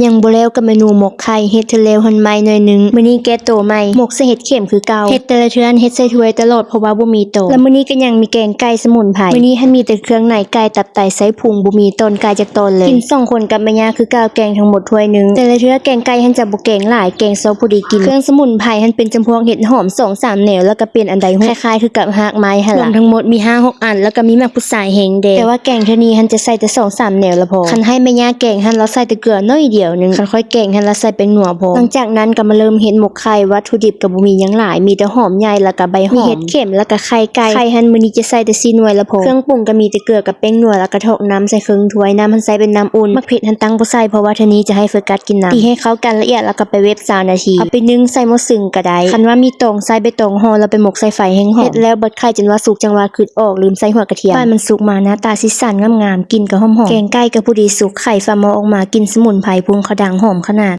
ຍັງບໍ່ແລ້ວກັບເມນູໝົກໄຂ່ ເຮັດເທື່ອແລ້ວຫັ້ນໄໝ້ໜ້ອຍໜຶ່ງ. ມື້ນີ້ແກ້ໂຕໃໝ່ ໝົກໃສ່ເຫັດເຂັມຄືເກົ່າ. ເຮັດແຕ່ລະເທື່ອຫັ້ນເຮັດໃສ່ຖ້ວຍຕະຫຼອດ ເພາະວ່າບໍ່ມີໂຕ. ແລ້ວມື້ນີ້ກໍຍັງມີແກງໄກ່ສະໝຸນໄພ. ມື້ນີ້ຫັ້ນມີແຕ່ເຄື່ອງໃນໄກ່ ຕັບ ໄຕ ໄສ້ພຸງ ບໍ່ມີຕອນໄກ່ຈັກຕອນເລີຍ. ກິນສອງຄົນກັບແມ່ຍ່າຄືເກົ່າ ແກງທັງໝົດຖ້ວຍໜຶ່ງ. ແຕ່ລະເທື່ອແກງໄກ່ຫັ້ນຈະບໍ່ແກງຫຼາຍ ແກງເຊົາພໍດີກິນ. ເຄື່ອງສະໝຸນໄພຫັ້ນເປັນຈຳພວກເຫັດຫອມສອງສາມແນວ ແລ້ວກໍເປັນອັນໃດຮູ້ ຄ້າຍໆຄືກັບຮາກໄມ້ຫັ້ນລະ. ລວມທັງໝົດມີຫ້າຫົກອັນ ແລ້ວກໍມີໝາກພຸດ ສາຍແຮງແດ່ ແຕ່ວ່າແກງເທື່ອນີ້ຫັ້ນຈະໃສ່ແຕ່ສອງສາມແນວລະພໍ. ຄັນໃຫ້ແມ່ຍ່າແກງຫັ້ນ ລາວໃສ່ແຕ່ເກືອໜ້ອຍດຽວໜຶ່ງ ຄັນຂ້ອຍແກງຫັ້ນລາວໃສ່ແປ້ງນົວພໍ. ຫຼັງຈາກນັ້ນກໍມາເລີ່ມເຮັດໝົກໄຂ່ ວັດຖຸດິບກໍບໍ່ມີຫຍັງຫຼາຍ ມີແຕ່ຫອມໃຫຍ່ ແລ້ວກໍໃບຫອມ ມີເຫັດເຂັມ ແລ້ວກໍໄຂ່ໄກ່. ໄຂ່ຫັ້ນມື້ນີ້ຈະໃສ່ແຕ່ສີ່ໜ່ວຍລະພໍ. ເຄື່ອງປຸງກໍມີແຕ່ເກືອກັບແປ້ງນົວ ແລ້ວກໍຖອກນ້ຳໃສ່ເຄິ່ງຖ້ວຍ. ນ້ຳຫັ້ນໃສ່ເປັນນ້ຳອຸ່ນ ໝາກເຜັດຫັ້ນຕັ້ງບໍ່ໃສ່ ເພາະວ່າເທື່ອນີ້ຈະໃຫ້ໂຟກັສກິນນ້ຳ. ຕີໃຫ້ເຂົ້າກັນລະອຽດ ແລ້ວກໍໄປເວັບຊາວນາທີ. ເອົາໄປໜຶ້ງໃສ່ໝໍ້ຊຶງກໍໄດ້. ຄັນວ່າມີຕອງໃສ່ໃບຕອງຫໍ່ ແລ້ວໄປໝົກໃສ່ໄຟແຮງຫອມ. ເຮັດແລ້ວເບິດໄຂ່ຈົນວ່າສຸກ ຈັ່ງວ່າຄຶດ ອອກລືມໃສ່ຫົວກະທຽມ. ບາດມັນສຸກມາໜ້າຕາສີສັນງາມໆ ກິ່ນກໍຫອມໆ. ແກງໄກ່ກໍພໍດີສຸກ ໄຂ່ຝາໝໍ້ອອກມາ ກິ່ນສະໝຸນໄພພຸ່ງຂະດັງຫອມຂະໜາດ.